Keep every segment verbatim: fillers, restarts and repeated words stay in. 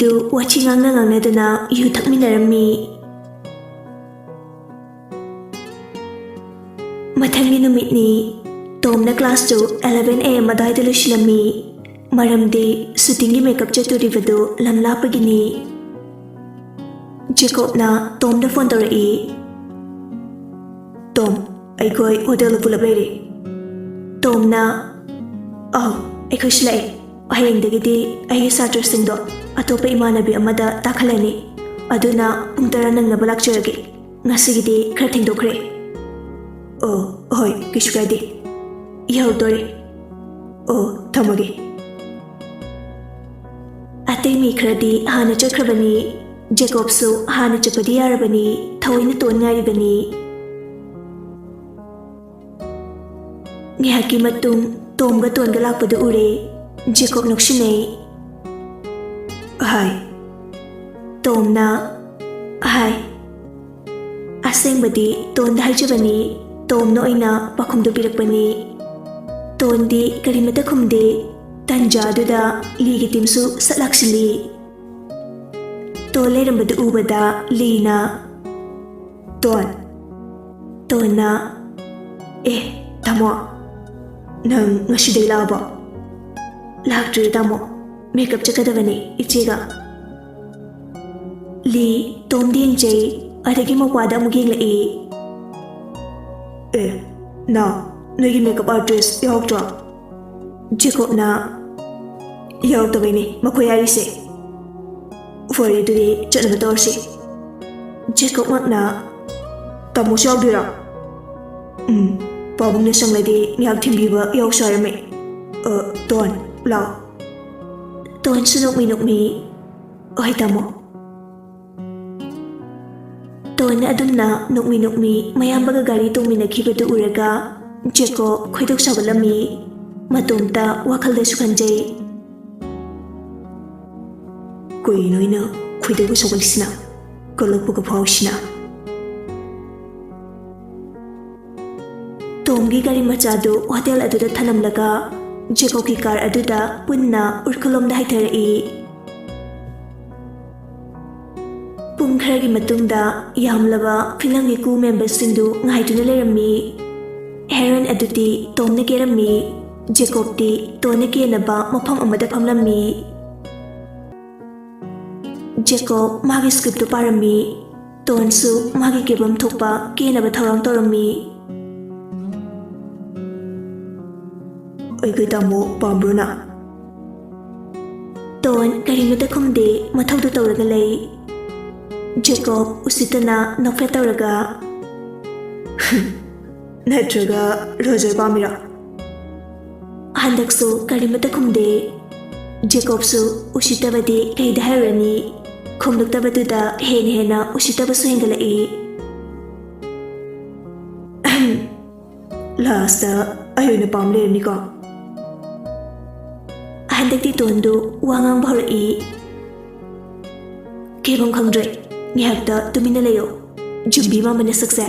Two ꯋꯥꯊꯤ ꯉꯥꯡꯅ ꯉꯥꯡꯅꯗꯨꯅ U ꯊꯛꯃꯤꯟꯅꯔꯝꯃꯤ꯫ ꯃꯊꯪꯒꯤ ꯅꯨꯃꯤꯠꯅꯤ꯫ ꯇꯣꯝꯅ ꯀ꯭ꯂꯥꯁꯇꯨ eleven A M ꯑꯗꯨꯋꯥꯏꯗ ꯂꯣꯏꯁꯤꯜꯂꯝꯃꯤ꯫ ꯃꯔꯝꯗꯤ ꯁꯨꯇꯤꯡꯒꯤ ꯃꯦꯀꯞ ꯆꯠꯇꯣꯔꯤꯕꯗꯨ ꯂꯝ ꯂꯥꯞꯄꯒꯤꯅꯤ꯫ ꯖꯦꯀꯣꯕꯅ ꯇꯣꯝꯗ ꯐꯣꯟ ꯇꯧꯔꯛꯏ꯫ "ꯇꯣꯝ, ꯑꯩꯈꯣꯏ ꯍꯣꯇꯦꯜꯗ ꯄꯨꯂꯞ ꯂꯩꯔꯦ꯫" ꯇꯣꯝꯅ, "ꯑꯧ, ꯑꯩꯈꯣꯏꯁꯨ ꯂꯥꯛꯑꯦ꯫ ꯍꯌꯦꯡꯗꯒꯤꯗꯤ ꯑꯩꯒꯤ ꯁꯥꯇ꯭ꯔꯁꯤꯡꯗꯣ ꯑꯇꯣꯞꯄ ꯏꯃꯥꯟꯅꯕꯤ ꯑꯃꯗ ꯇꯥꯛꯍꯜꯂꯅꯤ꯫ ꯑꯗꯨꯅ ꯄꯨꯡ ꯇꯔꯥ ꯅꯪꯅꯕ ꯂꯥꯛꯆꯔꯒꯦ꯫ ꯉꯁꯤꯒꯤꯗꯤ ꯈꯔ ꯊꯦꯡꯗꯣꯛꯈ꯭ꯔꯦ꯫" "ꯑꯣ, ꯍꯣꯏ, ꯀꯩꯁꯨ ꯀꯥꯏꯗꯦ꯫ ꯌꯧꯗꯣꯔꯦ꯫ ꯑꯣ, ꯊꯝꯃꯒꯦ꯫" ꯑꯇꯩ ꯃꯤ ꯈꯔꯗꯤ ꯍꯥꯟꯅ ꯆꯠꯈ꯭ꯔꯕꯅꯤ꯫ ꯖꯦꯀꯣꯕꯁꯨ ꯍꯥꯟꯅ ꯆꯠꯄꯗꯤ ꯌꯥꯔꯕꯅꯤ, ꯊꯑꯣꯏꯅ ꯇꯣꯟ ꯉꯥꯏꯔꯤꯕꯅꯤ꯫ ꯉꯥꯏꯍꯥꯛꯀꯤ ꯃꯇꯨꯡ ꯇꯣꯝꯒ ꯇꯣꯟꯒ ꯂꯥꯛꯄꯗꯨ ꯎꯔꯦ꯫ ꯖꯦꯀꯣꯕ ꯅꯣꯛꯁꯤꯟꯅꯩ꯫ "ꯍꯥꯏ꯫" ꯇꯣꯝꯅ, "ꯍꯥꯏ꯫" ꯑꯁꯦꯡꯕꯗꯤ ꯇꯣꯟꯗ ꯍꯥꯏꯖꯕꯅꯤ, ꯇꯣꯝꯅ ꯑꯣꯏꯅ ꯄꯥꯎꯈꯨꯝꯗꯨ ꯄꯤꯔꯛꯄꯅꯤ꯫ ꯇꯣꯟꯗꯤ ꯀꯔꯤꯃꯠꯇ ꯈꯨꯝꯗꯦ꯫ ꯇꯟꯖꯥꯗꯨꯗ ꯂꯤꯒꯤ ꯇꯤꯝꯁꯨ ꯁꯠ ꯂꯥꯛꯁꯤꯜꯂꯤ꯫ ꯇꯣꯟ ꯂꯩꯔꯝꯕꯗꯨ ꯎꯕꯗ ꯂꯤꯅ, "ꯇꯣꯟ꯫" ꯇꯣꯟꯅ, "ꯑꯦ, ꯇꯥꯃꯣ, ꯅꯪ ꯉꯁꯤꯗꯩ ꯂꯥꯛꯑꯕꯣ?" "ꯂꯥꯛꯇ꯭ꯔꯤ, ꯇꯥꯃꯣ꯫ ꯃꯦꯀꯞ ꯆꯠꯀꯗꯕꯅꯤ ꯏꯆꯦꯒ꯫" ꯂꯤ ꯇꯣꯝꯗ ꯌꯦꯡꯖꯩ, ꯑꯗꯒꯤ ꯃꯧꯄ꯭ꯋꯥꯗ ꯑꯃꯨꯛ ꯌꯦꯡꯂꯛꯏ꯫ "ꯑꯦ, ꯅꯥꯎ, ꯅꯣꯏꯒꯤ ꯃꯦꯀꯞ ꯑꯥꯔꯇꯤꯁ ꯌꯥꯎꯔꯛꯇ꯭ꯔꯣ?" ꯖꯦꯀꯣꯕꯅ, "ꯌꯥꯎꯔꯛꯇꯕꯩꯅꯦ ꯃꯈꯣꯏ ꯍꯥꯏꯔꯤꯁꯦ꯫" "ꯐꯔꯦ, ꯑꯗꯨꯗꯤ ꯆꯠꯅꯕ ꯇꯧꯔꯁꯤ꯫" ꯖꯦꯀꯣꯕ ꯃꯛꯅ, "ꯇꯥꯃꯣꯁꯨ ꯌꯥꯎꯗꯣꯏꯔꯣ?" "ꯎꯝ, ꯄꯥꯕꯨꯡꯅ ꯁꯪꯂꯗꯤ ꯉꯥꯏꯍꯥꯛ ꯊꯤꯟꯕꯤꯕ ꯌꯥꯎꯁꯦ ꯍꯥꯏꯔꯝꯃꯦ꯫ ꯑ, ꯇꯣꯟ, ꯂꯥꯎ꯫" ꯇꯣꯟꯁꯨ ꯅꯣꯛꯃꯤ ꯅꯣꯛꯃꯤ, "ꯍꯣꯏ, ꯇꯥꯃꯣ꯫" ꯇꯣꯟꯅ ꯑꯗꯨꯝꯅ ꯅꯣꯛꯃꯤ ꯅꯣꯛꯃꯤ ꯃꯌꯥꯝꯕꯒ ꯒꯥꯔꯤ ꯇꯣꯡꯃꯤꯟꯅꯈꯤꯕꯗꯨ ꯎꯔꯒ ꯖꯦꯀꯣꯕ ꯈꯣꯏꯗꯧ ꯁꯥꯎꯒꯠꯂꯝꯃꯤ꯫ ꯃꯇꯣꯝꯇ ꯋꯥꯈꯜꯗꯁꯨ ꯈꯟꯖꯩ, "ꯀꯩꯅꯣ ꯑꯩꯅ ꯈꯣꯏꯗꯧꯒ ꯁꯥꯎꯒꯠꯂꯤꯁꯤꯅ? ꯀꯜꯂꯛꯄꯒ ꯐꯥꯎꯁꯤꯅ?" ꯇꯣꯝꯒꯤ ꯒꯥꯔꯤ ꯃꯆꯥꯗꯨ ꯍꯣꯇꯦꯜ ꯑꯗꯨꯗ ꯊꯅꯝꯂꯒ ꯖꯦꯀꯣꯕꯀꯤ ꯀꯥꯔ ꯑꯗꯨꯗ ꯄꯨꯟꯅ ꯎꯔꯈꯨꯜꯂꯣꯝꯗ ꯍꯥꯏꯊꯔꯛꯏ꯫ ꯄꯨꯡ ꯈꯔꯒꯤ ꯃꯇꯨꯡꯗ ꯌꯥꯝꯂꯕ ꯐꯤꯂꯝꯒꯤ ꯀ꯭ꯔꯨ ꯃꯦꯝꯕꯔꯁꯤꯡꯗꯨ ꯉꯥꯏꯗꯨꯅ ꯂꯩꯔꯝꯃꯤ꯫ ꯍꯦꯔꯣꯏꯟ ꯑꯗꯨꯗꯤ ꯇꯣꯝꯅ ꯀꯦꯔꯝꯃꯤ꯫ ꯖꯦꯀꯣꯕꯇꯤ ꯇꯣꯝꯅ ꯀꯦꯅꯕ ꯃꯐꯝ ꯑꯃꯗ ꯐꯝꯂꯝꯃꯤ꯫ ꯖꯦꯀꯣꯕ ꯃꯥꯒꯤ ꯁ꯭ꯀ꯭ꯔꯤꯞꯇꯨ ꯄꯥꯔꯝꯃꯤ꯫ ꯇꯣꯝꯁꯨ ꯃꯥꯒꯤ ꯀꯦꯐꯝ ꯊꯣꯛꯄ ꯀꯦꯅꯕ ꯊꯧꯔꯥꯡ ꯇꯧꯔꯝꯃꯤ꯫ "ꯑꯩꯒꯤ ꯇꯥꯃꯣ ꯄꯥꯝꯕ꯭ꯔꯣ ꯅꯪ?" ꯇꯣꯝ ꯀꯔꯤꯃꯇ ꯈꯨꯝꯗꯦ, ꯃꯊꯧꯗꯨ ꯇꯧꯔꯒ ꯂꯩ꯫ ꯖꯦꯀꯣꯕ ꯎꯁꯤꯠꯇꯅ ꯅꯣꯛꯐꯦꯠ ꯇꯧꯔꯒ, "ꯅꯠꯇ꯭ꯔꯒ ꯔꯣꯖꯔ ꯄꯥꯝꯃꯤꯔꯣ?" ꯍꯟꯗꯛꯁꯨ ꯀꯔꯤꯃꯇ ꯈꯨꯝꯗꯦ꯫ ꯖꯦꯀꯣꯕꯁꯨ ꯎꯁꯤꯠꯇꯕꯗꯤ ꯀꯩꯗ ꯍꯥꯏꯔꯨꯔꯅꯤ? ꯈꯨꯝꯂꯛꯇꯕꯗꯨꯗ ꯍꯦꯟꯅ ꯍꯦꯟꯅ ꯎꯁꯤꯠꯇꯕꯁꯨ ꯍꯦꯟꯒꯠꯂꯛꯏ꯫ "ꯂꯥꯁꯇ ꯑꯩ ꯑꯣꯏꯅ ꯄꯥꯝ ꯂꯩꯔꯝꯅꯤꯀꯣ?" ꯍꯟꯗꯛꯇꯤ ꯇꯣꯝꯗꯨ ꯋꯥ ꯉꯥꯡꯕ ꯍꯧꯔꯛꯏ꯫ "ꯀꯦꯐꯝ ꯈꯪꯗ꯭ꯔꯦ, ꯉꯥꯏꯍꯥꯛꯇ ꯇꯨꯃꯤꯟꯅ ꯂꯩꯌꯣ꯫ ꯌꯨꯝꯕꯤ ꯃꯥꯟꯕ ꯅꯁꯛꯁꯦ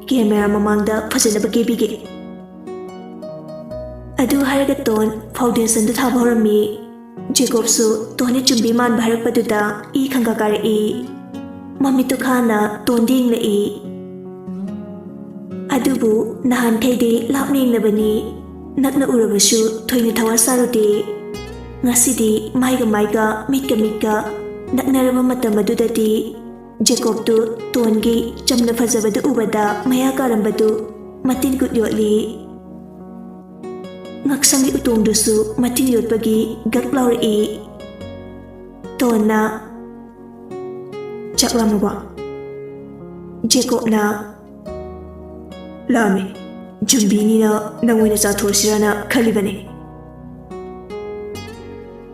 ꯀꯦꯃꯦꯔꯥ ꯃꯃꯥꯡꯗ ꯐꯖꯅꯕ ꯀꯦꯕꯤꯒꯦ꯫" ꯑꯗꯨ ꯍꯥꯏꯔꯒ ꯇꯣꯝ ꯐꯥꯎꯟꯗꯦꯁꯟꯗꯨ ꯊꯥꯕ ꯍꯧꯔꯝꯃꯤ꯫ ꯖꯦꯀꯣꯕꯁꯨ ꯇꯣꯝꯅ ꯌꯨꯝꯕꯤ ꯃꯥꯟꯕ ꯍꯥꯏꯔꯛꯄꯗꯨꯗ ꯏ ꯈꯪꯀꯥ ꯀꯥꯔꯛꯏ꯫ ꯃꯃꯤꯠꯇꯨ ꯈꯥꯅ ꯇꯣꯝꯗ ꯌꯦꯡꯂꯛꯏ꯫ ꯑꯗꯨꯕꯨ ꯅꯍꯥꯟꯈꯩꯗꯤ ꯂꯥꯞꯅ ꯌꯦꯡꯅꯕꯅꯤ, ꯅꯛꯅ ꯎꯔꯕꯁꯨ ꯊꯣꯏꯅ ꯊꯋꯥ ꯁꯥꯔꯨꯗꯦ꯫ ꯉꯁꯤꯗꯤ ꯃꯥꯏꯒ ꯃꯥꯏꯒ, ꯃꯤꯠꯀ ꯃꯤꯠꯀ ꯅꯛꯅꯔꯕ ꯃꯇꯝ ꯑꯗꯨꯗꯗꯤ ꯖꯦꯀꯣꯕꯇꯨ ꯇꯣꯝꯒꯤ ꯆꯝꯅ ꯐꯖꯕꯗꯨ ꯎꯕꯗ ꯃꯌꯥ ꯀꯥꯔꯝꯕꯗꯨ ꯃꯇꯤꯟ ꯀꯨꯠ ꯌꯣꯠꯂꯤ꯫ ꯉꯛꯁꯝꯒꯤ ꯎꯇꯣꯡꯗꯨꯁꯨ ꯃꯇꯤꯟ ꯌꯣꯠꯄꯒꯤ ꯒꯛ ꯂꯥꯎꯔꯛꯏ꯫ ꯇꯣꯝꯅ, "ꯆꯥꯛ ꯂꯥꯝꯃꯕꯣ?" ꯖꯦꯀꯣꯕꯅ, "ꯂꯥꯝꯃꯦ꯫ ꯌꯨꯝꯕꯤꯅꯤꯅ ꯅꯪ ꯑꯣꯏꯅ ꯆꯥꯊꯣꯛꯑꯁꯤꯔꯅ ꯈꯜꯂꯤꯕꯅꯦ꯫"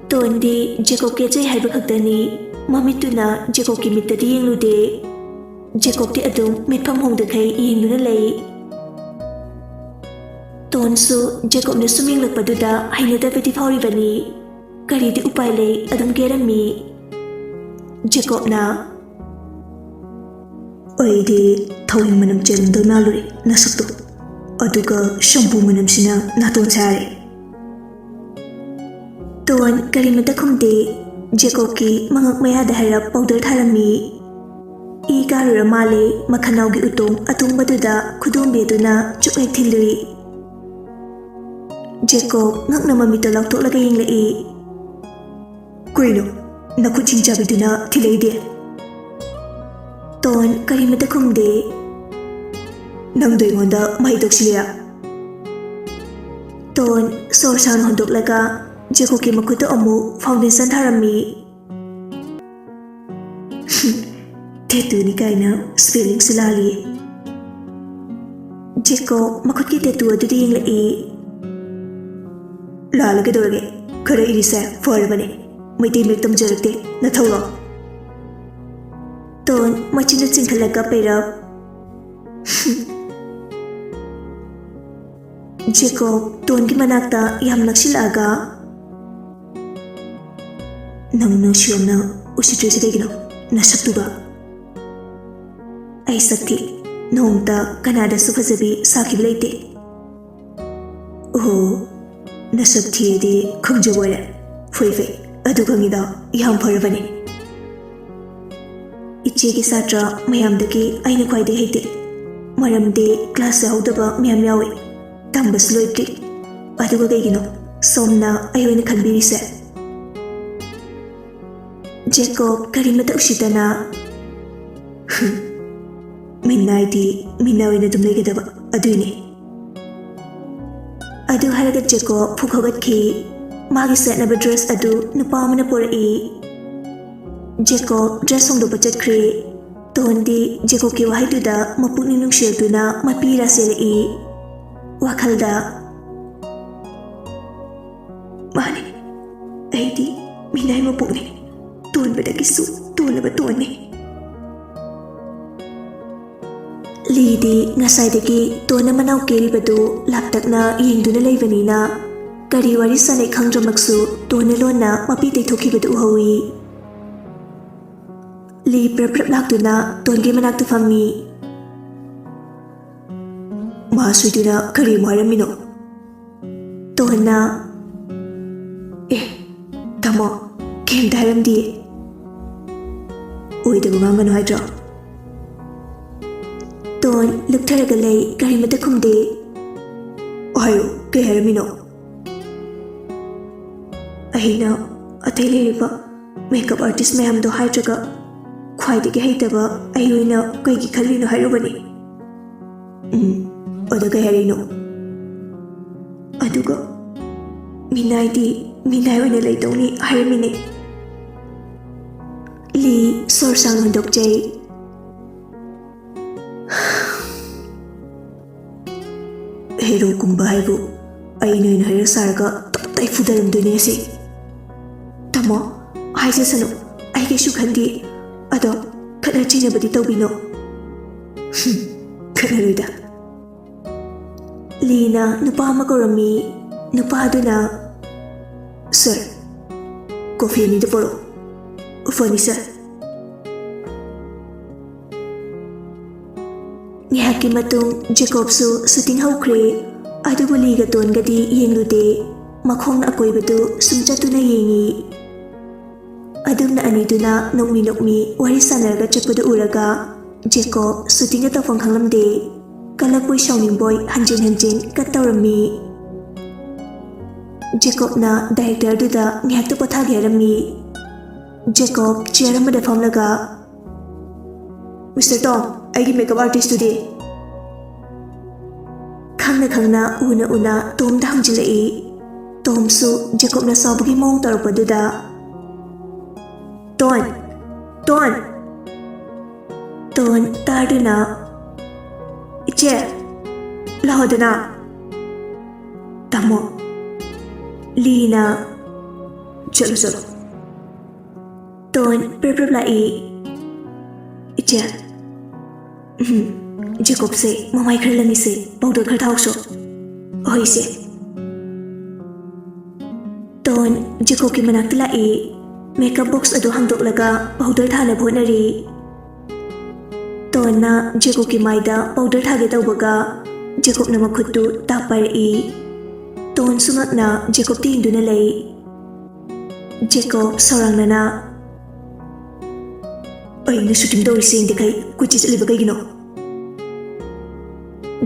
ꯇꯣꯝꯗꯤ ꯖꯦꯀꯣꯕ ꯀꯦꯖꯩ ꯍꯥꯏꯕ ꯈꯛꯇꯅꯤ꯫ ꯃꯃꯤꯠꯇꯨꯅ ꯖꯦꯀꯣꯕꯀꯤ ꯃꯤꯠꯇꯗꯤ ꯌꯦꯡꯂꯨꯗꯦ꯫ ꯖꯦꯀꯣꯕꯇꯤ ꯑꯗꯨꯝ ꯃꯤꯠꯐꯝ ꯍꯣꯡꯗꯈꯩ ꯌꯦꯡꯗꯨꯅ ꯂꯩ꯫ ꯇꯣꯝꯁꯨ ꯖꯦꯀꯣꯕꯅ ꯁꯨꯝ ꯌꯦꯡꯂꯛꯄꯗꯨꯗ ꯍꯩꯅꯗꯕꯗꯤ ꯐꯥꯎꯔꯤꯕꯅꯤ꯫ ꯀꯔꯤꯗꯤ ꯎꯄꯥꯏ ꯂꯩ, ꯑꯗꯨꯝ ꯀꯦꯔꯝꯃꯤ꯫ ꯖꯦꯀꯣꯕꯅ, "ꯑꯩꯗꯤ ꯊꯋꯥꯏ ꯃꯅꯝ ꯆꯦꯜꯂꯝꯗꯧ ꯃꯥꯜꯂꯨꯔꯦ ꯅꯁꯛꯇꯣ, ꯑꯗꯨꯒ ꯁꯝꯄꯨ ꯃꯅꯝꯁꯤꯅ ꯅꯥꯇꯣꯟ ꯁꯥꯔꯦ꯫" ꯇꯣꯝ ꯀꯔꯤꯃꯇ ꯈꯨꯝꯗꯦ꯫ ꯖꯦꯀꯣꯕꯀꯤ ꯃꯉꯛ ꯃꯌꯥꯗ ꯍꯥꯏꯔꯞ ꯄꯥꯎꯗꯔ ꯊꯥꯔꯝꯃꯤ꯫ ꯏ ꯀꯥꯔꯨꯔ ꯃꯥꯜꯂꯦ, ꯃꯈꯅꯥꯎꯒꯤ ꯎꯇꯣꯡ ꯑꯇꯣꯡꯕꯗꯨꯗ ꯈꯨꯗꯣꯝꯕꯤ ꯑꯗꯨꯅ ꯆꯨꯞ ꯍꯦꯛ ꯊꯤꯜꯂꯨꯏ꯫ ꯖꯦꯀꯣꯕ ꯉꯛꯅ ꯃꯃꯤꯠꯇꯣ ꯂꯥꯎꯊꯣꯛꯂꯒ ꯌꯦꯡꯂꯛꯏ꯫ "ꯀꯩꯅꯣ, ꯅꯈꯨꯠ ꯁꯤꯡꯆꯥꯕꯤꯗꯨꯅ ꯊꯤꯜꯂꯛꯏꯗꯤ?" ꯇꯣꯟ ꯀꯔꯤꯃꯇ ꯈꯨꯝꯗꯦ꯫ "ꯅꯪꯗꯣ ꯑꯩꯉꯣꯟꯗ ꯃꯍꯩ ꯇꯧꯁꯤꯜꯂꯤꯔꯥ?" ꯇꯣꯟ ꯁꯣꯔ ꯁꯥꯡꯅ ꯍꯣꯟꯗꯣꯛꯂꯒ ꯖꯦꯀꯣꯕꯀꯤ ꯃꯈꯨꯠꯇ ꯑꯃꯨꯛ ꯐꯥꯎꯟꯗꯦꯁꯟ ꯊꯥꯔꯝꯃꯤ꯫ "ꯇꯦꯇꯨꯅꯤ ꯀꯥꯏꯅ ꯁ꯭ꯄꯦꯂꯤꯡꯁꯨ ꯂꯥꯜꯂꯤ꯫" ꯖꯦꯀꯣꯕ ꯃꯈꯨꯠꯀꯤ ꯇꯦꯇꯨ ꯑꯗꯨꯗ ꯌꯦꯡꯂꯛꯏ꯫ "ꯂꯥꯜꯂ ꯀꯩꯗꯧꯔꯒꯦ? ꯈꯔ ꯏꯔꯤꯁꯦ ꯐꯔꯕꯅꯦ꯫ ꯃꯩꯇꯩ ꯃꯌꯦꯛ ꯇꯝꯖꯔꯛꯇꯦ, ꯅꯊꯧꯔꯣ?" ꯇꯣꯟ ꯃꯆꯤꯟꯗꯨ ꯆꯤꯡꯈꯠꯂꯒ ꯄꯩꯔꯞ꯫ ꯖꯦꯀꯣꯕ ꯇꯣꯟꯒꯤ ꯃꯅꯥꯛꯇ ꯌꯥꯝ ꯅꯛꯁꯤꯜꯂꯛꯑꯒ, "ꯅꯪ ꯅꯨꯡꯁꯤꯔꯣꯝꯅ ꯎꯁꯤꯠꯇ꯭ꯔꯤꯁꯦ ꯀꯩꯒꯤꯅꯣ? ꯅꯁꯛꯇꯨꯒ꯫ ꯑꯩ ꯁꯛ ꯊꯤ, ꯅꯣꯡꯃꯇ ꯀꯅꯥꯗꯁꯨ ꯐꯖꯕꯤ ꯁꯥꯈꯤꯕ ꯂꯩꯇꯦ꯫" "ꯑꯣꯍꯣ, ꯅꯁꯛ ꯊꯤꯌꯦꯗꯤ ꯈꯪꯖꯕ ꯑꯣꯏꯔꯦ꯫ ꯐꯩ ꯐꯩ, ꯑꯗꯨ ꯈꯪꯉꯤꯗꯣ ꯌꯥꯝ ꯐꯔꯕꯅꯦ꯫" "ꯏꯆꯦꯒꯤ ꯁꯥꯇ꯭ꯔ ꯃꯌꯥꯝꯗꯒꯤ ꯑꯩꯅ ꯈ꯭ꯋꯥꯏꯗꯒꯤ ꯍꯩꯇꯦ꯫ ꯃꯔꯝꯗꯤ ꯀ꯭ꯂꯥꯁ ꯌꯥꯎꯍꯧꯗꯕ ꯃꯌꯥꯝ ꯌꯥꯎꯏ꯫ ꯇꯝꯕꯁꯨ ꯂꯣꯏꯗ꯭ꯔꯤ꯫ ꯑꯗꯨꯒ ꯀꯩꯒꯤꯅꯣ ꯁꯣꯝꯅ ꯑꯩ ꯑꯣꯏꯅ ꯈꯟꯕꯤꯔꯤꯁꯦ?" ꯖꯦꯀꯣꯕ ꯀꯔꯤꯃꯇ ꯎꯁꯤꯠꯇꯅ, "ꯃꯤꯅꯥꯏꯗꯤ ꯃꯤꯅꯥꯏ ꯑꯣꯏꯅ ꯑꯗꯨꯝ ꯂꯩꯒꯗꯕ, ꯑꯗꯨꯏꯅꯦ꯫" ꯑꯗꯨ ꯍꯥꯏꯔꯒ ꯖꯦꯀꯣꯕ ꯐꯨꯛ ꯍꯧꯒꯠꯈꯤ꯫ ꯃꯥꯒꯤ ꯁꯦꯠꯅꯕ ꯗ꯭ꯔꯦꯁ ꯑꯗꯨ ꯅꯨꯄꯥ ꯑꯃꯅ ꯄꯨꯔꯛꯏ꯫ ꯖꯦꯀꯣꯕ ꯗ꯭ꯔꯦꯁ ꯍꯣꯡꯗꯣꯛꯄ ꯆꯠꯈ꯭ꯔꯦ꯫ ꯇꯣꯟꯗꯤ ꯖꯦꯀꯣꯕꯀꯤ ꯋꯥꯍꯩꯗꯨꯗ ꯃꯄꯨꯛꯅꯤꯡ ꯅꯨꯡꯁꯤꯔꯛꯇꯨꯅ ꯃꯄꯤ ꯏꯔꯥ ꯆꯦꯜꯂꯛꯏ꯫ ꯋꯥꯈꯜꯗ, "ꯃꯥꯅꯤ, ꯑꯩꯗꯤ ꯃꯤꯅꯥꯏ ꯃꯄꯣꯛꯅꯤ, ꯇꯣꯟꯕꯗꯒꯤꯁꯨ ꯇꯣꯜꯂꯕ ꯇꯣꯟꯅꯤ꯫" ꯂꯤꯗꯤ ꯉꯁꯥꯏꯗꯒꯤ ꯇꯣꯟꯅ ꯃꯅꯥꯎ ꯀꯦꯔꯤꯕꯗꯨ ꯂꯥꯞꯇꯛꯅ ꯌꯦꯡꯗꯨꯅ ꯂꯩꯕꯅꯤꯅ, ꯀꯔꯤ ꯋꯥꯔꯤ ꯁꯥꯟꯅꯩ ꯈꯪꯗ꯭ꯔꯃꯛꯁꯨ ꯇꯣꯟꯅ ꯂꯣꯟꯅ ꯃꯄꯤ ꯇꯩꯊꯣꯛꯈꯤꯕꯗꯨ ꯎꯍꯧꯏ꯫ ꯂꯤ ꯄ꯭ꯔꯞ ꯄ꯭ꯔꯞ ꯂꯥꯛꯇꯨꯅ ꯇꯣꯟꯒꯤ ꯃꯅꯥꯛꯇ ꯐꯝꯃꯤ꯫ "ꯃꯥ ꯁꯣꯏꯗꯨꯅ ꯀꯔꯤ ꯑꯃꯨꯛ ꯍꯥꯏꯔꯝꯃꯤꯅꯣ?" ꯇꯣꯟꯅ, "ꯑꯦ, ꯇꯥꯃꯣ, ꯀꯩꯝꯇ ꯍꯥꯏꯔꯝꯗꯤꯌꯦ꯫" "ꯑꯣꯏꯗꯕ ꯉꯥꯡꯒꯅꯨ ꯍꯥꯏꯗ꯭ꯔꯣ?" ꯂꯨꯞꯊꯔꯒ ꯂꯩ, ꯀꯔꯤꯃꯠꯇ ꯈꯨꯝꯗꯦ꯫ ꯍꯥꯏꯌꯨ, ꯀꯩ ꯍꯥꯏꯔꯝꯃꯤꯅꯣ? ꯑꯩꯅ ꯑꯇꯩ ꯂꯩꯔꯤꯕ ꯃꯦꯀꯞ ꯑꯥꯔꯇꯤꯁ ꯃꯌꯥꯝꯗꯣ ꯍꯥꯏꯗ꯭ꯔꯒ ꯈ꯭ꯋꯥꯏꯗꯒꯤ ꯍꯩꯇꯕ ꯑꯩ ꯑꯣꯏꯅ ꯀꯩꯒꯤ ꯈꯜꯂꯤꯅꯣ ꯍꯥꯏꯔꯨꯕꯅꯤ꯫ ꯎꯝ, ꯑꯗ ꯀꯩ ꯍꯥꯏꯔꯛꯏꯅꯣ? ꯑꯗꯨꯒ ꯃꯤꯅꯥꯏꯗꯤ ꯃꯤꯅꯥꯏ ꯑꯣꯏꯅ ꯂꯩꯗꯧꯅꯤ ꯍꯥꯏꯔꯝꯃꯤꯅꯦ꯫ ꯂꯤ ꯁꯣꯔ ꯁꯥꯡꯅ ꯍꯣꯟꯗꯣꯛꯆꯩ꯫ ꯍꯦꯔꯣꯒꯨꯝꯕ ꯍꯥꯏꯕꯨ ꯑꯩ ꯅꯣꯏꯅ ꯍꯩꯔ ꯁꯥꯔꯒ ꯇꯞ ꯇꯥꯏ ꯐꯨꯗꯔꯝꯗꯣꯏꯅꯦ ꯑꯁꯤ꯫ ꯇꯥꯃꯣ, ꯍꯥꯏꯖꯁꯅꯨ, ꯑꯩ ꯀꯩꯁꯨ ꯈꯟꯗꯦ꯫ ꯑꯗꯣ ꯈꯠꯅ ꯆꯩꯅꯕꯗꯤ ꯇꯧꯕꯤꯅꯣ꯫ ꯍꯨꯝ, ꯈꯠꯅꯔꯣꯏꯗ꯫ ꯂꯤꯅ ꯅꯨꯄꯥ ꯑꯃ ꯀꯧꯔꯝꯃꯤ꯫ ꯅꯨꯄꯥꯗꯨꯅ, "ꯁꯥꯔ, ꯀꯣꯐꯤ ꯑꯅꯤꯗ ꯄꯨꯔꯛꯑꯣ꯫" "ꯐꯅꯤ, ꯁꯥꯔ꯫" ꯉꯥꯏꯍꯥꯛꯀꯤ ꯃꯇꯨꯡ ꯖꯦꯀꯣꯕꯁꯨ ꯁꯨꯇꯤꯡ ꯍꯧꯈ꯭ꯔꯦ, ꯑꯗꯨꯕꯨ ꯂꯤꯒ ꯇꯣꯟꯒꯗꯤ ꯌꯦꯡꯂꯨꯗꯦ꯫ ꯃꯈꯣꯡꯅ ꯑꯀꯣꯏꯕꯗꯨ ꯁꯨꯝ ꯆꯠꯇꯨꯅ ꯌꯦꯡꯏ꯫ ꯑꯗꯨꯝꯅ ꯑꯅꯤꯗꯨꯅ ꯅꯣꯛꯃꯤ ꯅꯣꯛꯃꯤ ꯋꯥꯔꯤ ꯁꯥꯟꯅꯔꯒ ꯆꯠꯄꯗꯨ ꯎꯔꯒ ꯖꯦꯀꯣꯕ ꯁꯨꯇꯤꯡꯒ ꯇꯧꯐꯝ ꯈꯪꯂꯝꯗꯦ꯫ ꯀꯜꯂꯛꯄꯣꯏ ꯁꯥꯎꯅꯤꯡꯕꯣꯏ ꯍꯟꯖꯤꯟ ꯍꯟꯖꯤꯟ ꯀꯠ ꯇꯧꯔꯝꯃꯤ꯫ ꯖꯦꯀꯣꯕꯅ ꯗꯥꯏꯔꯦꯛꯇꯔꯗꯨꯗ ꯉꯥꯏꯍꯥꯛꯇ ꯄꯣꯊꯥꯒꯦ ꯍꯥꯏꯔꯝꯃꯤ꯫ ꯖꯦꯀꯣꯕ ꯆꯤꯌꯔ ꯑꯃꯗ ꯐꯝꯂꯒ, "ꯃꯤꯁꯇꯔ ꯇꯣꯝ, ꯑꯩꯒꯤ ꯃꯦꯀꯞ ꯑꯥꯔꯇꯤꯁꯇꯨꯗꯤ?" ꯈꯪꯅ ꯈꯪꯅ, ꯎꯅ ꯎꯅ ꯇꯣꯝꯗ ꯍꯪꯖꯤꯜꯂꯛꯏ꯫ ꯇꯣꯝꯁꯨ ꯖꯦꯀꯣꯕꯅ ꯁꯥꯎꯕꯒꯤ ꯃꯑꯣꯡ ꯇꯧꯔꯛꯄꯗꯨꯗ, "ꯇꯣꯟ! ꯇꯣꯟ!" ꯇꯣꯟ ꯇꯥꯗꯨꯅ, "ꯏꯆꯦ, ꯂꯥꯛꯑꯣꯗꯅ꯫" "ꯇꯥꯃꯣ꯫" ꯂꯤꯅ, "ꯆꯠꯂꯣ, ꯆꯠꯂꯣ꯫" ꯇꯣꯟ ꯄ꯭ꯔꯞ ꯄ꯭ꯔꯞ ꯂꯥꯛꯏ꯫ "ꯏꯆꯦ, ꯎꯝ, ꯖꯦꯀꯣꯕꯁꯦ ꯃꯃꯥꯏ ꯈꯔ ꯂꯪꯉꯤꯁꯦ, ꯄꯥꯎꯗꯔ ꯈꯔ ꯊꯥꯎꯁꯣ꯫" "ꯍꯣꯏ, ꯏꯆꯦ꯫" ꯇꯣꯟ ꯖꯦꯀꯣꯕꯀꯤ ꯃꯅꯥꯛꯇ ꯂꯥꯛꯏ꯫ ꯃꯦꯀꯞ ꯕꯣꯛꯁ ꯑꯗꯨ ꯍꯥꯡꯗꯣꯛꯂꯒ ꯄꯥꯎꯗꯔ ꯊꯥꯅꯕ ꯍꯣꯠꯅꯔꯤ꯫ ꯇꯣꯟꯅ ꯖꯦꯀꯣꯕꯀꯤ ꯃꯥꯏꯗ ꯄꯥꯎꯗꯔ ꯊꯥꯒꯦ ꯇꯧꯕꯒ ꯖꯦꯀꯣꯕꯅ ꯃꯈꯨꯠꯇꯨ ꯇꯥꯞ ꯄꯥꯏꯔꯛꯏ꯫ ꯇꯣꯟꯁꯨ ꯉꯛꯅ ꯖꯦꯀꯣꯕꯇ ꯌꯦꯡꯗꯨꯅ ꯂꯩ꯫ ꯖꯦꯀꯣꯕ ꯁꯧꯔꯥꯡꯅꯅ, "ꯑꯩꯅ ꯁꯨꯇꯤꯡ ꯇꯧꯔꯤꯁꯦ ꯌꯦꯡꯗꯦꯈꯩ ꯀꯣꯏꯆꯠ ꯆꯠꯂꯤꯕ ꯀꯩꯒꯤꯅꯣ?"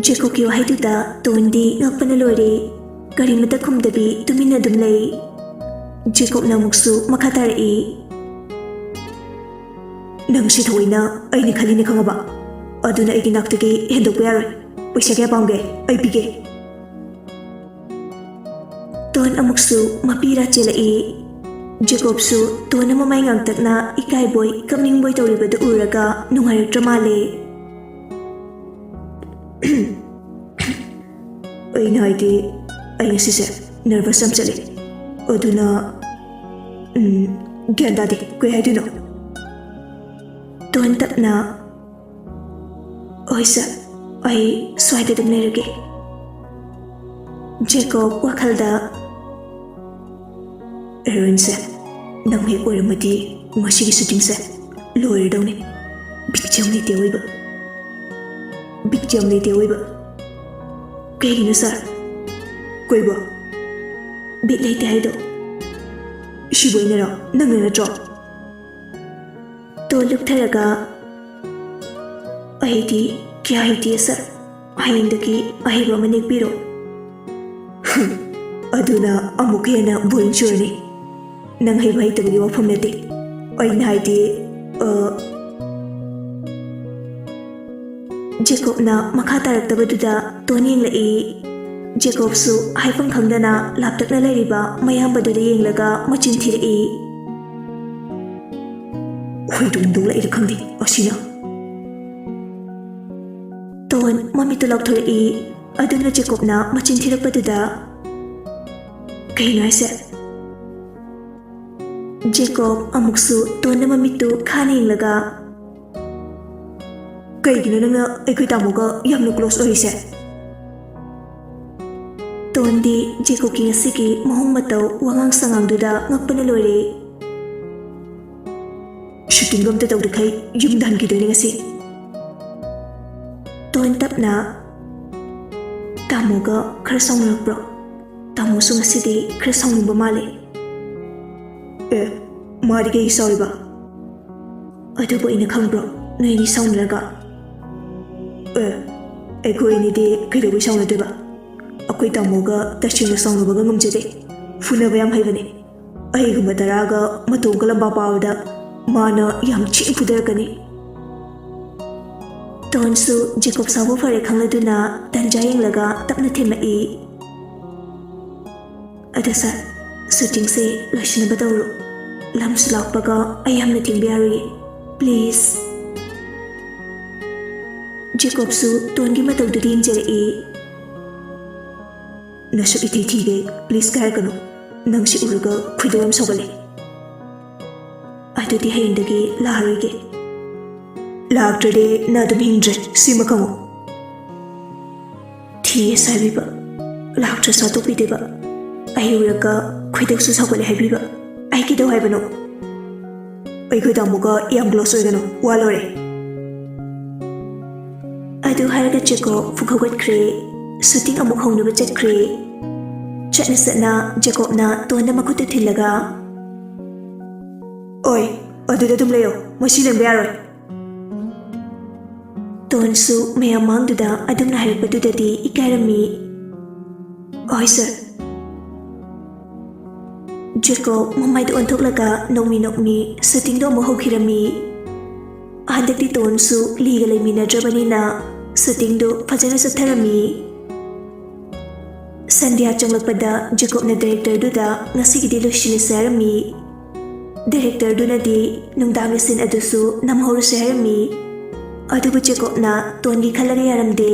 ꯖꯦꯀꯣꯕꯀꯤ ꯋꯥꯍꯩꯗꯨꯗ ꯇꯣꯟꯗꯤ ꯉꯛꯄꯅ ꯂꯣꯏꯔꯦ꯫ ꯀꯔꯤꯃꯇ ꯈꯨꯝꯗꯕꯤ ꯇꯨꯃꯤꯟꯅ ꯑꯗꯨꯝ ꯂꯩ꯫ ꯖꯦꯀꯣꯕꯅ ꯑꯃꯨꯛꯁꯨ ꯃꯈꯥ ꯇꯥꯔꯛꯏ, "ꯅꯪ ꯁꯤ ꯊꯑꯣꯏꯅ ꯑꯩꯅ ꯈꯜꯂꯤꯅꯦ ꯈꯪꯉꯕ? ꯑꯗꯨꯅ ꯑꯩꯒꯤ ꯅꯥꯛꯇꯒꯤ ꯍꯦꯟꯗꯣꯛꯄ ꯌꯥꯔꯣꯏ꯫ ꯄꯩꯁꯥ ꯀꯌꯥ ꯄꯥꯝꯒꯦ? ꯑꯩ ꯄꯤꯒꯦ꯫" ꯇꯣꯟ ꯑꯃꯨꯛꯁꯨ ꯃꯄꯤ ꯏꯔꯥ ꯆꯦꯜꯂꯛꯏ꯫ ꯖꯦꯀꯣꯕꯁꯨ ꯇꯣꯟꯅ ꯃꯃꯥꯏ ꯉꯥꯡꯇꯛꯅ ꯏꯀꯥꯏꯕꯣꯏ ꯀꯞꯅꯤꯡꯕꯣꯏ ꯇꯧꯔꯤꯕꯗꯨ ꯎꯔꯒ ꯅꯨꯡꯉꯥꯏꯔꯛꯇ꯭ꯔ ꯃꯥꯜꯂꯦ꯫ "ꯑꯩꯅ ꯍꯥꯏꯗꯤ, ꯑꯩ ꯉꯁꯤꯁꯦ ꯅꯔꯚꯁ ꯌꯥꯝ ꯆꯠꯂꯦ꯫ ꯑꯗꯨꯅ, ꯎꯝ, ꯒ꯭ꯌꯥꯟ ꯇꯥꯗꯦ, ꯀꯩ ꯍꯥꯏꯗꯣꯏꯅꯣ?" ꯇꯣꯟ ꯇꯞꯅ, "ꯍꯣꯏ ꯁꯥꯔ, ꯑꯩ ꯁ꯭ꯋꯥꯏꯗ ꯑꯗꯨꯝ ꯂꯩꯔꯒꯦ꯫" ꯖꯦꯀꯣꯕ ꯋꯥꯈꯜꯗ, "ꯑꯦꯔꯣꯏꯟꯁꯦ, ꯅꯪ ꯍꯦꯛ ꯑꯣꯏꯔꯝꯃꯗꯤ ꯉꯁꯤꯒꯤ ꯁꯨꯇꯤꯡꯁꯦ ꯂꯣꯏꯔꯗꯧꯅꯤ꯫ ꯕꯤꯠ ꯌꯥꯝ ꯂꯩꯇꯦ ꯑꯣꯏꯕ꯫ ꯕꯤꯠ ꯌꯥꯝ ꯂꯩꯇꯦ ꯑꯣꯏꯕ꯫" "ꯀꯩꯒꯤꯅꯣ ꯁꯥꯔ?" "ꯀꯩꯕꯣ?" "ꯕꯤꯠ ꯂꯩꯇꯦ ꯍꯥꯏꯗꯣ꯫" "ꯁꯤꯕꯨ ꯑꯩꯅꯔꯣ? ꯅꯪꯅ ꯅꯠꯇ꯭ꯔꯣ?" ꯇꯣꯟ ꯂꯨꯞꯊꯔꯒ, "ꯑꯩꯗꯤ ꯀꯌꯥ ꯍꯩꯇꯦ ꯁꯥꯔ꯫ ꯍꯌꯦꯡꯗꯒꯤ ꯑꯍꯩꯕ ꯑꯃ ꯅꯦꯛꯄꯤꯔꯣ꯫" "ꯑꯗꯨꯅ ꯑꯃꯨꯛꯀ ꯍꯦꯟꯅ ꯕꯣꯔꯤꯡ ꯆꯨꯔꯅꯤ꯫ ꯅꯪ ꯍꯩꯕ ꯍꯩꯇꯕꯒꯤ ꯋꯥꯐꯝ ꯅꯠꯇꯦ꯫ ꯑꯩꯅ ꯍꯥꯏꯗꯤ, ꯑ," ꯖꯦꯀꯣꯕꯅ ꯃꯈꯥ ꯇꯥꯔꯛꯇꯕꯗꯨꯗ ꯇꯣꯟ ꯌꯦꯡꯂꯛꯏ꯫ ꯖꯦꯀꯣꯕꯁꯨ ꯍꯥꯏꯐꯝ ꯈꯪꯗꯅ ꯂꯥꯞꯇꯛꯅ ꯂꯩꯔꯤꯕ ꯃꯌꯥꯝꯕꯗꯨꯗ ꯌꯦꯡꯂꯒ ꯃꯆꯤꯟ ꯊꯤꯔꯛꯏ꯫ "ꯍꯨꯏꯗꯣꯡ ꯍꯨꯟꯗꯣꯛꯂꯛꯏꯔ ꯈꯪꯗꯦ ꯑꯁꯤꯅ꯫" ꯇꯣꯟ ꯃꯃꯤꯠꯇꯨ ꯂꯥꯎꯊꯣꯔꯛꯏ꯫ ꯑꯗꯨꯅ ꯖꯦꯀꯣꯕꯅ ꯃꯆꯤꯟ ꯊꯤꯔꯛꯄꯗꯨꯗ, "ꯀꯩꯅꯣ ꯍꯥꯏꯁꯦ?" ꯖꯦꯀꯣꯕ ꯑꯃꯨꯛꯁꯨ ꯇꯣꯟꯅ ꯃꯃꯤꯠꯇꯨ ꯈꯥꯅ ꯌꯦꯡꯂꯒ, "ꯀꯩꯒꯤꯅꯣ ꯅꯪꯅ ꯑꯩꯈꯣꯏ ꯇꯥꯃꯣꯒ ꯌꯥꯝꯅ ꯀ꯭ꯂꯣꯁ ꯑꯣꯏꯔꯤꯁꯦ?" ꯇꯣꯟꯗꯤ ꯖꯦꯀꯣꯕꯀꯤ ꯉꯁꯤꯒꯤ ꯃꯑꯣꯡ ꯃꯇꯧ, ꯋꯥꯉꯥꯡ ꯁꯉꯥꯡꯗꯨꯗ ꯉꯛꯄꯅ ꯂꯣꯏꯔꯦ꯫ "ꯁꯨꯇꯤꯡꯒ ꯑꯝꯇ ꯇꯧꯗꯈꯩ ꯌꯨꯝꯗ ꯍꯟꯈꯤꯗꯣꯏꯅꯦ ꯉꯁꯤ꯫" ꯇꯣꯟ ꯇꯞꯅ, "ꯇꯥꯃꯣꯒ ꯈꯔ ꯁꯥꯎꯅꯔꯛꯄ꯭ꯔꯣ? ꯇꯥꯃꯣꯁꯨ ꯉꯁꯤꯗꯤ ꯈꯔ ꯁꯥꯎꯅꯤꯡꯕ ꯃꯥꯜꯂꯦ꯫" "ꯑꯦ, ꯃꯥꯗꯤ ꯀꯩꯒꯤ ꯁꯥꯎꯔꯤꯕ?" "ꯑꯗꯨꯕꯨ ꯑꯩꯅ ꯈꯪꯕ꯭ꯔꯣ, ꯅꯣꯏ ꯑꯅꯤ ꯁꯥꯎꯅꯔꯒ?" "ꯑꯦ, ꯑꯩꯈꯣꯏ ꯑꯅꯤꯗꯤ ꯀꯩꯗꯧꯕꯩ ꯁꯥꯎꯅꯗꯣꯏꯕ? ꯑꯩꯈꯣꯏ ꯇꯥꯃꯣꯒ ꯇꯁꯦꯡꯅ ꯁꯥꯎꯅꯕꯒ ꯉꯝꯖꯗꯦ꯫ ꯐꯨꯅꯕ ꯌꯥꯝ ꯍꯩꯕꯅꯦ꯫ ꯑꯩꯒꯨꯝꯕ ꯇꯔꯥꯒ ꯃꯇꯣꯝꯒ ꯂꯝꯕꯥ ꯄꯥꯕꯗ ꯃꯥꯅ ꯌꯥꯝ ꯊꯤꯅ ꯐꯨꯗꯔꯛꯀꯅꯤ꯫ ꯇꯣꯟꯁꯨ ꯖꯦꯀꯣꯕ ꯁꯥꯎꯕ ꯐꯔꯦ ꯈꯪꯂꯗꯨꯅ ꯇꯟꯖꯥ ꯌꯦꯡꯂꯒ ꯇꯞꯅ ꯊꯦꯝꯃꯛꯏ꯫ ꯑꯗꯣ ꯁꯥꯔ, ꯁꯨꯇꯤꯡꯁꯦ ꯂꯣꯏꯁꯤꯟꯅꯕ ꯇꯧꯔꯣ꯫ ꯂꯝꯁꯨ ꯂꯥꯞꯄꯒ ꯑꯩ ꯌꯥꯝꯅ ꯊꯦꯡꯕ ꯌꯥꯔꯣꯏꯌꯦ꯫ ꯄ꯭ꯂꯤꯖ꯫ ꯖꯦꯀꯣꯕꯁꯨ ꯇꯣꯟꯒꯤ ꯃꯇꯧꯗꯨꯗ ꯌꯦꯡꯖꯔꯛꯏ꯫ ꯅꯁꯛ ꯏꯊꯤ ꯊꯤꯒꯩ ꯄ꯭ꯂꯤꯖ ꯀꯥꯏꯔꯛꯀꯅꯨ꯫ ꯅꯪ ꯁꯤ ꯎꯔꯒ ꯈꯣꯏꯗꯧ ꯌꯥꯝ ꯁꯥꯎꯒꯠꯂꯦ꯫ ꯑꯗꯨꯗꯤ ꯍꯌꯦꯡꯗꯒꯤ ꯂꯥꯛꯑꯔꯣꯏꯒꯦ꯫ ꯂꯥꯛꯇ꯭ꯔꯗꯤ ꯅꯪ ꯑꯗꯨꯝ ꯍꯤꯡꯗ꯭ꯔꯦ, ꯁꯤꯃ ꯈꯪꯉꯨ꯫ ꯊꯤ ꯍꯥꯏꯕꯤꯕ, ꯂꯥꯛꯇ꯭ꯔꯁꯨ ꯍꯥꯠꯇꯣꯛꯄꯤꯗꯣꯏꯕ꯫ ꯑꯩ ꯎꯔꯒ ꯈꯣꯏꯗꯧꯁꯨ ꯁꯥꯎꯒꯠꯂꯦ ꯍꯥꯏꯕꯤꯕ꯫ ꯑꯩ ꯀꯩꯗꯧ ꯍꯥꯏꯕꯅꯣ? ꯑꯩꯈꯣꯏ ꯇꯥꯃꯣꯒ ꯌꯥꯝ ꯀ꯭ꯂꯣꯁ ꯑꯣꯏꯒꯅꯨ, ꯋꯥ ꯂꯣꯏꯔꯦ꯫ ꯑꯗꯨ ꯍꯥꯏꯔꯒ ꯖꯦꯀꯣꯕ ꯐꯨꯛ ꯍꯧꯒꯠꯈ꯭ꯔꯦ꯫ ꯁꯨꯇꯤꯡ ꯑꯃꯨꯛ ꯍꯧꯅꯕ ꯆꯠꯈ꯭ꯔꯦ꯫ ꯆꯠꯅ ꯆꯠꯅ ꯖꯦꯀꯣꯕꯅ ꯇꯣꯟꯗ ꯃꯈꯨꯠꯇꯨ ꯊꯤꯜꯂꯒ, "ꯑꯣꯏ, ꯑꯗꯨꯗ ꯑꯗꯨꯝ ꯂꯩꯌꯣ, ꯃꯁꯤ ꯂꯦꯡꯕ ꯌꯥꯔꯣꯏ꯫" ꯇꯣꯟꯁꯨ ꯃꯌꯥꯝ ꯃꯥꯡꯗꯨꯗ ꯑꯗꯨꯝꯅ ꯍꯥꯏꯔꯛꯄꯗꯨꯗꯗꯤ ꯏꯀꯥꯏꯔꯝꯃꯤ꯫ "ꯍꯣꯏ ꯁꯥꯔ꯫" ꯖꯦꯀꯣꯕ ꯃꯃꯥꯏꯗ ꯑꯣꯟꯊꯣꯛꯂꯒ ꯅꯣꯛꯃꯤ ꯅꯣꯛꯃꯤ ꯁꯨꯇꯤꯡꯗꯣ ꯑꯃꯨꯛ ꯍꯧꯈꯤꯔꯝꯃꯤ꯫ ꯍꯟꯗꯛꯇꯤ ꯇꯣꯟꯁꯨ ꯂꯤꯒ ꯂꯩꯃꯤꯟꯅꯗ꯭ꯔꯕꯅꯤꯅ ꯁꯨꯇꯤꯡꯗꯨ ꯐꯖꯅ ꯆꯠꯊꯔꯝꯃꯤ꯫ ꯁꯟꯙ꯭ꯌꯥ ꯆꯪꯂꯛꯄꯗ ꯖꯦꯀꯣꯕꯅ ꯗꯥꯏꯔꯦꯛꯇꯔꯗꯨꯗ ꯉꯁꯤꯒꯤꯗꯤ ꯂꯣꯏꯁꯤꯜꯂꯁꯦ ꯍꯥꯏꯔꯝꯃꯤ꯫ ꯗꯥꯏꯔꯦꯛꯇꯔꯗꯨꯅꯗꯤ ꯅꯨꯡꯗꯥꯡꯒꯤ ꯁꯤꯟ ꯑꯗꯨꯁꯨ ꯅꯝꯍꯧꯔꯁꯦ ꯍꯥꯏꯔꯝꯃꯤ꯫ ꯑꯗꯨꯕꯨ ꯖꯦꯀꯣꯕꯅ ꯇꯣꯟꯒꯤ ꯈꯜꯂꯒ ꯌꯥꯔꯝꯗꯦ꯫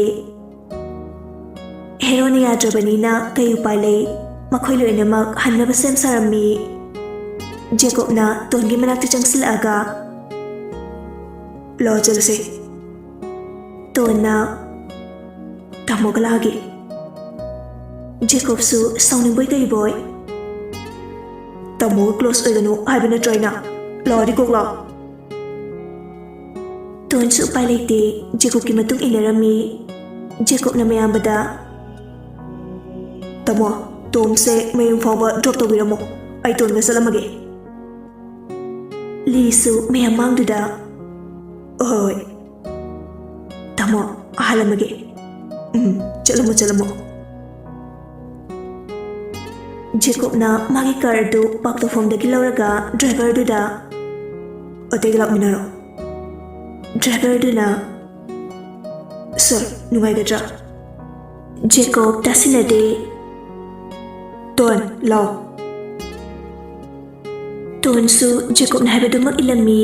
ꯍꯦꯔꯣꯅ ꯌꯥꯗ꯭ꯔꯕꯅꯤꯅ ꯀꯩ ꯎꯄꯥꯏ ꯂꯩ? ꯃꯈꯣꯏ ꯂꯣꯏꯅꯃꯛ ꯍꯟꯅꯕ ꯁꯦꯝ ꯁꯥꯔꯝꯃꯤ꯫ ꯖꯦꯀꯣꯕꯅ ꯇꯣꯟꯒꯤ ꯃꯅꯥꯛꯇ ꯆꯪꯁꯤꯜꯂꯛꯑꯒ, "ꯂꯥꯛꯑꯣ ꯆꯠꯂꯁꯦ꯫" ꯇꯣꯟꯅ, "ꯇꯥꯃꯣꯒ ꯂꯥꯛꯑꯒꯦ꯫" ꯖꯦꯀꯣꯕꯁꯨ ꯁꯥꯎꯅꯤꯡꯕꯣꯏ ꯀꯩꯕꯣꯏ, "ꯇꯥꯃꯣꯒ ꯀ꯭ꯂꯣꯁ ꯑꯣꯏꯒꯅꯨ ꯍꯥꯏꯕ ꯅꯠꯇ꯭ꯔꯣ ꯑꯩꯅ? ꯂꯥꯛꯑꯣꯗꯤ ꯀꯣꯛ ꯂꯥꯛꯑꯣ꯫" ꯇꯣꯟꯁꯨ ꯎꯄꯥꯏ ꯂꯩꯇꯦ, ꯖꯦꯀꯣꯕꯀꯤ ꯃꯇꯨꯡ ꯏꯟꯅꯔꯝꯃꯤ꯫ ꯖꯦꯀꯣꯕꯅ ꯃꯌꯥꯝꯕꯗ, "ꯇꯥꯃꯣ, ꯇꯣꯝꯁꯦ ꯃꯌꯨꯝ ꯐꯥꯎꯕ ꯗ꯭ꯔꯣꯞ ꯇꯧꯕꯤꯔꯝꯃꯣ, ꯑꯩ ꯇꯣꯟꯒ ꯆꯠꯂꯝꯃꯒꯦ꯫" ꯂꯤꯁꯨ ꯃꯌꯥꯝ ꯃꯥꯡꯗꯨꯗ, "ꯍꯣꯏ, ꯍꯣꯏ, ꯇꯥꯃꯣ, ꯍꯜꯂꯝꯃꯒꯦ꯫" ꯎꯝ, ꯆꯠꯂꯝꯃꯣ, ꯆꯠꯂꯝꯃꯣ꯫ ꯖꯦꯀꯣꯕꯅ ꯃꯥꯒꯤ ꯀꯥꯔ ꯑꯗꯨ ꯄꯥꯛ ꯇꯧꯐꯝꯗꯒꯤ ꯂꯧꯔꯒ ꯗ꯭ꯔꯥꯏꯚꯔꯗꯨꯗ, "ꯑꯇꯩꯒ ꯂꯥꯛꯃꯤꯟꯅꯔꯣ"꯫ ꯗ꯭ꯔꯥꯏꯚꯔꯗꯨꯅ, "ꯁꯔ, ꯅꯨꯡꯉꯥꯏꯒꯗ꯭ꯔꯥ?" ꯖꯦꯀꯣꯕ ꯇꯥꯁꯤꯟꯅꯗꯦ꯫ "ꯇꯣꯟ, ꯂꯥꯎ"꯫ ꯇꯣꯟꯁꯨ ꯖꯦꯀꯣꯕꯅ ꯍꯥꯏꯕꯗꯨꯃꯛ ꯏꯜꯂꯝꯃꯤ꯫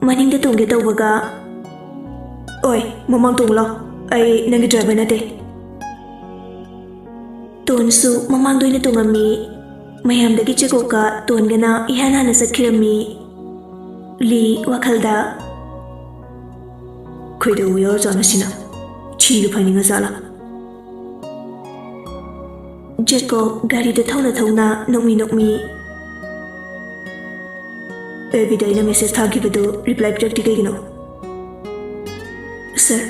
ꯃꯅꯤꯡꯗ ꯇꯣꯡꯒꯦ ꯇꯧꯕꯒ, "ꯑꯣꯏ, ꯃꯃꯥꯡ ꯇꯣꯡꯂꯣ, ꯑꯩ ꯅꯪꯒꯤ ꯗ꯭ꯔꯥꯏꯚꯔ ꯅꯠꯇꯦ"꯫ ꯇꯣꯟꯁꯨ ꯃꯃꯥꯡꯗ ꯑꯣꯏꯅ ꯇꯣꯡꯉꯝꯃꯤ꯫ ꯃꯌꯥꯝꯗꯒꯤ ꯖꯦꯀꯣꯕꯀ ꯇꯣꯟꯒꯅ ꯏꯍꯥꯟ ꯍꯥꯟꯅ ꯆꯠꯈꯤꯔꯝꯃꯤ꯫ ꯂꯤ ꯋꯥꯈꯜꯗ, "ꯀꯩꯗꯧꯕ ꯌꯥꯎꯔꯖꯥꯠꯅꯣ ꯁꯤꯅ? ꯊꯤꯒ ꯐꯥꯏꯅꯤꯡꯉꯖꯥꯠꯂꯥ?" ꯖꯦꯀꯣꯕ ꯒꯥꯔꯤꯗ ꯊꯧꯅ ꯊꯧꯅ ꯅꯣꯛꯃꯤ ꯅꯣꯛꯃꯤ, "ꯑꯦꯐ ꯕꯤꯗ ꯑꯩꯅ ꯃꯦꯁꯦꯖ ꯊꯥꯈꯤꯕꯗꯨ ꯔꯤꯄ꯭ꯂꯥꯏ ꯄꯤꯔꯛꯇ꯭ꯔꯤ ꯀꯩꯒꯤꯅꯣ?" "ꯁꯔ,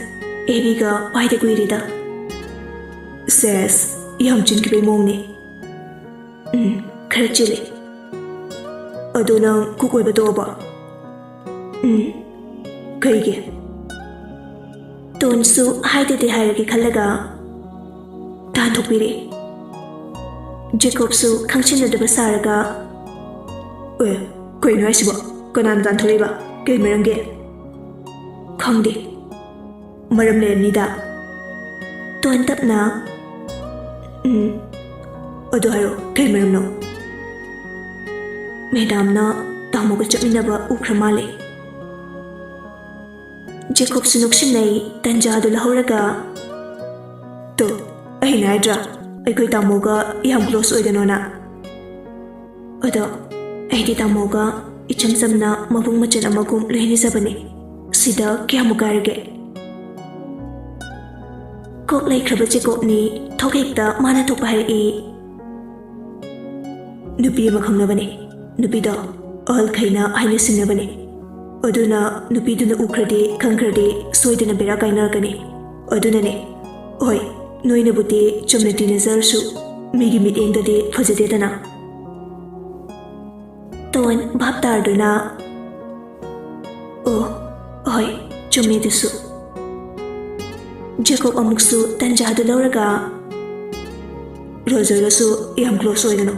ꯑꯦꯐ ꯕꯤꯒ ꯄꯥꯏꯗ ꯀꯨꯏꯔꯦꯗ"꯫ "ꯁꯦꯁ, ꯌꯥꯝ ꯆꯤꯟꯈꯤꯕꯩ ꯃꯑꯣꯡꯅꯦ"꯫ "ꯎꯝ, ꯈꯔ ꯆꯤꯜꯂꯤ"꯫ "ꯑꯗꯨ ꯅꯪ ꯀꯨꯛ ꯑꯣꯏꯕ ꯇꯣꯛꯑꯕꯣ?" "ꯎꯝ"꯫ "ꯀꯩꯒꯤ?" ꯇꯣꯟꯁꯨ ꯍꯥꯏꯗꯗꯤ ꯍꯥꯏꯔꯒꯦ ꯈꯜꯂꯒ ꯇꯥꯟꯊꯣꯛꯄꯤꯔꯦ꯫ ꯖꯦꯀꯣꯕꯁꯨ ꯈꯪꯁꯤꯟꯅꯗꯕ ꯁꯥꯔꯒ, "ꯑꯦ, ꯀꯩꯅꯣ ꯍꯥꯏꯁꯤꯕꯣ? ꯀꯅꯥꯅ ꯇꯥꯟꯊꯣꯔꯛꯏꯕ? ꯀꯩ ꯃꯔꯝꯒꯤ?" "ꯈꯪꯗꯦ꯫ ꯃꯔꯝ ꯂꯩꯔꯝꯅꯤꯗ"꯫ ꯇꯣꯟ ꯇꯞꯅ, "ꯎꯝ, ꯑꯗꯨ ꯍꯥꯏꯔꯣ, ꯀꯩ ꯃꯔꯝꯅꯣ?" "ꯃꯦꯗꯥꯝꯅ ꯇꯥꯃꯣꯒ ꯆꯠꯃꯤꯟꯅꯕ ꯎꯈ꯭ꯔ ꯃꯥꯜꯂꯦ"꯫ ꯖꯦꯀꯣꯕꯁꯨ ꯅꯣꯛꯁꯤꯟꯅꯩ, ꯇꯟꯖꯥꯗꯨ ꯂꯧꯍꯧꯔꯒ, "ꯇꯣ, ꯑꯩꯅ ꯍꯥꯏꯗ꯭ꯔꯥ, ꯑꯩꯈꯣꯏ ꯇꯥꯃꯣꯒ ꯌꯥꯝ ꯀ꯭ꯂꯣꯁ ꯑꯣꯏꯒꯅꯣꯅ꯫ ꯑꯗꯣ ꯑꯩꯗꯤ ꯇꯥꯃꯣꯒ ꯏꯆꯝ ꯆꯝꯅ ꯃꯕꯨꯡ ꯃꯆꯟ ꯑꯃꯒꯨꯝ ꯂꯣꯏꯅꯖꯕꯅꯦ꯫ ꯁꯤꯗ ꯀꯌꯥꯃꯨꯛ ꯀꯥꯏꯔꯒꯦ?" ꯀꯣꯛ ꯂꯩꯈ꯭ꯔꯕ ꯖꯦꯀꯣꯕꯅꯤ, ꯊꯣꯛ ꯍꯦꯛꯇ ꯃꯥꯅ ꯊꯣꯛꯄ ꯍꯥꯏꯔꯛꯏ꯫ "ꯅꯨꯄꯤ ꯑꯃ ꯈꯪꯅꯕꯅꯦ꯫ ꯅꯨꯄꯤꯗꯣ ꯑꯍꯜꯈꯩꯅ ꯍꯥꯏꯅ ꯁꯤꯡꯅꯕꯅꯦ꯫ ꯑꯗꯨꯅ ꯅꯨꯄꯤꯗꯨꯅ ꯎꯈ꯭ꯔꯗꯤ, ꯈꯪꯈ꯭ꯔꯗꯤ ꯁꯣꯏꯗꯅ ꯕꯦꯔꯥ ꯀꯥꯏꯅꯔꯛꯀꯅꯤ꯫ ꯑꯗꯨꯅꯅꯦ, ꯍꯣꯏ, ꯅꯣꯏꯅꯕꯨꯗꯤ ꯆꯨꯝꯅ ꯇꯤꯟꯅꯖꯔꯁꯨ, ꯃꯤꯒꯤ ꯃꯤꯠꯌꯦꯡꯗꯗꯤ ꯐꯖꯗꯦꯗꯅ"꯫ ꯇꯣꯟ ꯚꯥꯞ ꯇꯥꯔꯗꯨꯅ, "ꯑꯣ, ꯍꯣꯏ, ꯆꯨꯝꯃꯦ ꯑꯗꯨꯁꯨ"꯫ ꯖꯦꯀꯣꯕ ꯑꯃꯨꯛꯁꯨ ꯇꯟꯖꯥꯗꯨ ꯂꯧꯔꯒ, "ꯔꯣꯖꯔꯒꯁꯨ ꯌꯥꯝ ꯀ꯭ꯂꯣꯁ ꯑꯣꯏꯒꯅꯨ꯫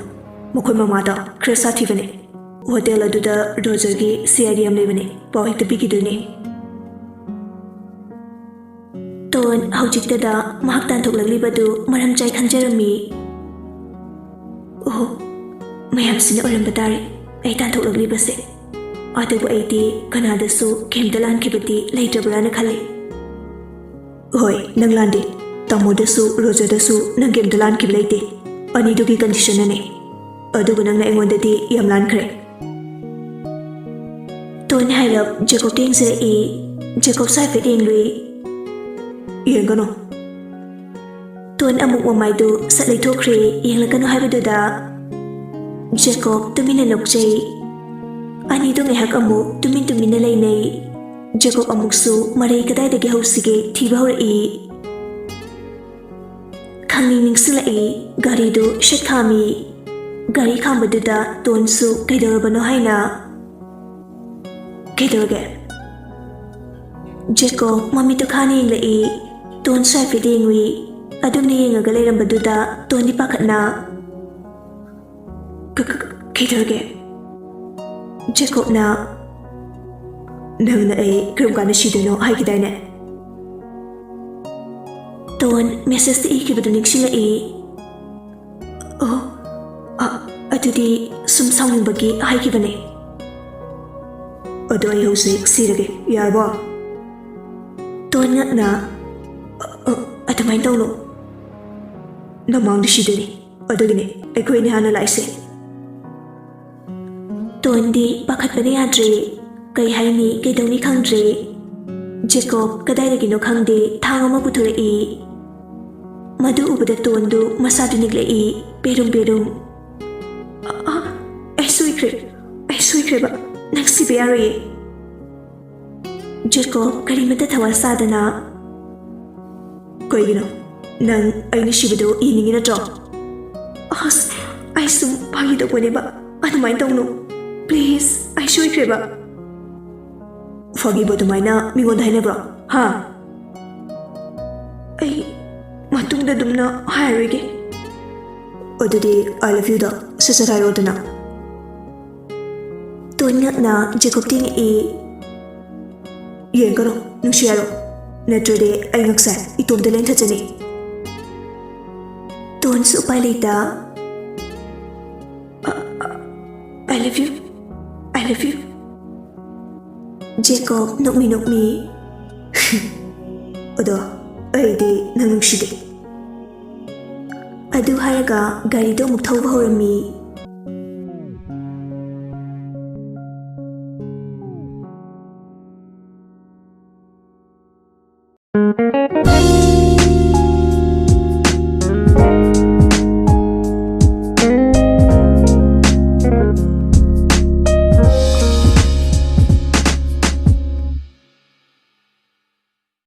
ꯃꯈꯣꯏ ꯃꯃꯥꯗꯣ ꯈꯔ ꯁꯥꯊꯤꯕꯅꯤ꯫ ꯍꯣꯇꯦꯜ ꯑꯗꯨꯗ ꯔꯣꯖꯔꯒꯤ ꯁꯤ ꯑꯥꯏ ꯗꯤ ꯑꯃ ꯂꯩꯕꯅꯤ, ꯄꯥꯎ ꯍꯦꯛꯇ ꯄꯤꯈꯤꯗꯣꯏꯅꯤ꯫" ꯇꯣꯟ ꯍꯧꯖꯤꯛꯇꯗ ꯃꯍꯥꯛ ꯇꯥꯟꯊꯣꯛꯂꯛꯂꯤꯕꯗꯨ ꯃꯔꯝ ꯆꯥꯏ ꯈꯟꯖꯔꯝꯃꯤ꯫ "ꯑꯣꯍꯣ, ꯃꯌꯥꯝꯁꯤꯅ ꯑꯣꯏꯔꯝꯕ ꯇꯥꯔꯦ ꯑꯩ ꯇꯥꯟꯊꯣꯛꯂꯛꯂꯤꯕꯁꯦ꯫ ꯑꯗꯨꯕꯨ ꯑꯩꯗꯤ ꯀꯅꯥꯗꯁꯨ ꯀꯩꯝꯇ ꯂꯥꯟꯈꯤꯕꯗꯤ ꯂꯩꯇ꯭ꯔꯕ꯭ꯔꯥꯅ ꯈꯜꯂꯤ꯫" "ꯍꯣꯏ, ꯅꯪ ꯂꯥꯟꯗꯦ꯫ ꯇꯥꯃꯣꯗꯁꯨ ꯔꯣꯖꯔꯗꯁꯨ ꯅꯪ ꯀꯩꯝꯇ ꯂꯥꯟꯈꯤꯕ ꯂꯩꯇꯦ꯫ ꯑꯅꯤꯗꯨꯒꯤ ꯀꯟꯗꯤꯁꯟꯅꯅꯦ꯫ ꯑꯗꯨꯕꯨ ꯅꯪꯅ ꯑꯩꯉꯣꯟꯗꯗꯤ ꯌꯥꯝ ꯂꯥꯟꯈ꯭ꯔꯦ꯫" ꯇꯣꯟ ꯍꯥꯏꯔꯞ ꯖꯦꯀꯣꯕꯇ ꯌꯦꯡꯖꯔꯛꯏ꯫ ꯖꯦꯀꯣꯕꯁꯨ ꯍꯥꯏꯐꯦꯠ ꯌꯦꯡꯂꯨꯏ꯫ "ꯌꯦꯡꯒꯅꯨ꯫" ꯇꯣꯟ ꯑꯃꯨꯛ ꯃꯃꯥꯏꯗꯨ ꯁꯠ ꯂꯩꯊꯣꯛꯈ꯭ꯔꯦ, ꯌꯦꯡꯂꯛꯀꯅꯨ ꯍꯥꯏꯕꯗꯨꯗ꯫ ꯖꯦꯀꯣꯕ ꯇꯨꯃꯤꯟꯅ ꯅꯣꯛꯆꯩ꯫ ꯑꯅꯤꯗꯨ ꯉꯥꯏꯍꯥꯛ ꯑꯃꯨꯛ ꯇꯨꯃꯤꯟ ꯇꯨꯃꯤꯟꯅ ꯂꯩꯅꯩ꯫ ꯖꯦꯀꯣꯕ ꯑꯃꯨꯛꯁꯨ ꯃꯔꯩ ꯀꯗꯥꯏꯗꯒꯤ ꯍꯧꯁꯤꯒꯦ ꯊꯤꯕ ꯍꯧꯔꯛꯏ꯫ ꯈꯪꯅꯤꯡ ꯅꯤꯡꯁꯤꯡꯂꯛꯏ꯫ ꯒꯥꯔꯤꯗꯨ ꯁꯠ ꯈꯥꯝꯃꯤ꯫ ꯒꯥꯔꯤ ꯈꯥꯝꯕꯗꯨꯗ ꯇꯣꯟꯁꯨ ꯀꯩꯗꯧꯔꯕꯅꯣ ꯍꯥꯏꯅ꯫ "ꯀꯩꯗꯧꯔꯒꯦ?" ꯖꯦꯀꯣꯕ ꯃꯃꯤꯠꯇꯨ ꯈꯥꯅ ꯌꯦꯡꯂꯛꯏ꯫ ꯇꯣꯟꯁꯨ ꯍꯥꯏꯐꯦꯠ ꯌꯦꯡꯉꯨꯏ꯫ ꯑꯗꯨꯝꯅ ꯌꯦꯡꯉꯒ ꯂꯩꯔꯝꯕꯗꯨꯗ ꯇꯣꯟꯗꯤ ꯄꯥꯈꯠꯅ꯫ "ꯀ-, ꯀ-, ꯀꯩꯗꯧꯔꯒꯦ?" ꯖꯦꯀꯣꯕꯅ, "ꯅꯪꯅ ꯑꯩ ꯀꯔꯝ ꯀꯥꯟꯗ ꯁꯤꯗꯣꯏꯅꯣ ꯍꯥꯏꯈꯤꯗꯥꯏꯅꯦ?" ꯇꯣꯟ ꯃꯦꯁꯦꯖꯇ ꯏꯈꯤꯕꯗꯨ ꯅꯤꯡꯁꯤꯡꯂꯛꯏ꯫ "ꯑꯣ, ꯑ-, ꯑꯗꯨꯗꯤ ꯁꯨꯝ ꯁꯥꯎꯅꯤꯡꯕꯒꯤ ꯍꯥꯏꯈꯤꯕꯅꯦ꯫" "ꯑꯗꯣ ꯑꯩ ꯍꯧꯖꯤꯛ ꯁꯤꯔꯒꯦ, ꯌꯥꯔꯕꯣ?" ꯇꯣꯟ ꯉꯛꯅ, "ꯑ-, ꯑ-, ꯑꯗꯨꯃꯥꯏꯅ ꯇꯧꯅꯨ꯫ ꯅꯃꯥꯡꯗ ꯁꯤꯗꯣꯏꯅꯤ꯫ ꯑꯗꯨꯒꯤꯅꯦ ꯑꯩꯈꯣꯏ ꯑꯅꯤ ꯍꯥꯟꯅ ꯂꯥꯛꯏꯁꯦ꯫" ꯇꯣꯟꯗꯤ ꯄꯥꯈꯠꯄꯅ ꯌꯥꯗ꯭ꯔꯦ꯫ ꯀꯩ ꯍꯥꯏꯅꯤ, ꯀꯩꯗꯧꯅꯤ ꯈꯪꯗ꯭ꯔꯦ꯫ ꯖꯦꯀꯣꯕ ꯀꯗꯥꯏꯗꯒꯤꯅꯣ ꯈꯪꯗꯦ, ꯊꯥꯡ ꯑꯃ ꯄꯨꯊꯣꯔꯛꯏ꯫ ꯃꯗꯨ ꯎꯕꯗ ꯇꯣꯟꯗꯨ ꯃꯁꯥꯗꯨ ꯅꯤꯛꯂꯛꯏ, ꯄꯦꯔꯨꯝ ꯄꯦꯔꯨꯝ꯫ "ꯑ, ꯑ, ꯑꯩ ꯁꯣꯏꯈ꯭ꯔꯦ, ꯑꯩ ꯁꯣꯏꯈ꯭ꯔꯦꯕ, ꯅꯪ ꯁꯤꯕ ꯌꯥꯔꯣꯏꯌꯦ꯫" ꯖꯦꯀꯣꯕ ꯀꯔꯤꯃꯠꯇ ꯊꯋꯥ ꯁꯥꯗꯅ, "ꯀꯩꯒꯤꯅꯣ? ꯅꯪ ꯑꯩꯅ ꯁꯤꯕꯗꯨ ꯌꯦꯡꯅꯤꯡꯉꯤ ꯅꯠꯇ꯭ꯔꯣ?" "ꯑꯁ, ꯑꯩ ꯁꯨꯝ ꯐꯥꯒꯤ ꯇꯧꯕꯅꯦꯕ, ꯑꯗꯨꯃꯥꯏꯅ ꯇꯧꯅꯨ꯫ ꯄ꯭ꯂꯤꯖ, ꯑꯩ ꯁꯣꯏꯈ꯭ꯔꯦꯕ꯫" "ꯐꯥꯒꯤꯕꯨ ꯑꯗꯨꯃꯥꯏꯅ ꯃꯤꯉꯣꯟꯗ ꯍꯥꯏꯅꯕ꯭ꯔꯣ? ꯍꯥ?" ꯅꯉꯣꯟꯗ ꯑꯗꯨꯝꯅ ꯍꯥꯏꯔꯣꯏꯒꯦ꯫ ꯑꯗꯨꯗꯤ "I love you"ꯗꯣ ꯁꯠ ꯁꯠ ꯍꯥꯏꯔꯛꯑꯣꯗꯅ꯫ ꯇꯣꯟ ꯉꯛꯅ ꯖꯦꯀꯣꯕꯇ ꯌꯦꯡꯉꯛꯏ꯫ "ꯌꯦꯡꯒꯅꯨ, ꯅꯨꯡꯁꯤ ꯍꯥꯏꯔꯣ, ꯅꯠꯇ꯭ꯔꯗꯤ ꯑꯩ ꯉꯛꯁꯦ ꯏꯇꯣꯝꯇ ꯂꯦꯟꯊꯠꯆꯅꯤ"꯫ ꯇꯣꯟꯁꯨ ꯎꯄꯥꯏ ꯂꯩꯇ "I love you, I love you"꯫ ꯖꯦꯀꯣꯕ ꯅꯣꯛꯃꯤ ꯅꯣꯛꯃꯤ "ꯑꯗꯣ ꯑꯩꯗꯤ ꯅꯪ ꯅꯨꯡꯁꯤꯗꯦ"꯫ ꯑꯗꯨ ꯍꯥꯏꯔꯒ ꯒꯥꯔꯤꯗꯣ ꯑꯃꯨꯛ ꯊꯧꯕ ꯍꯧꯔꯝꯃꯤ꯫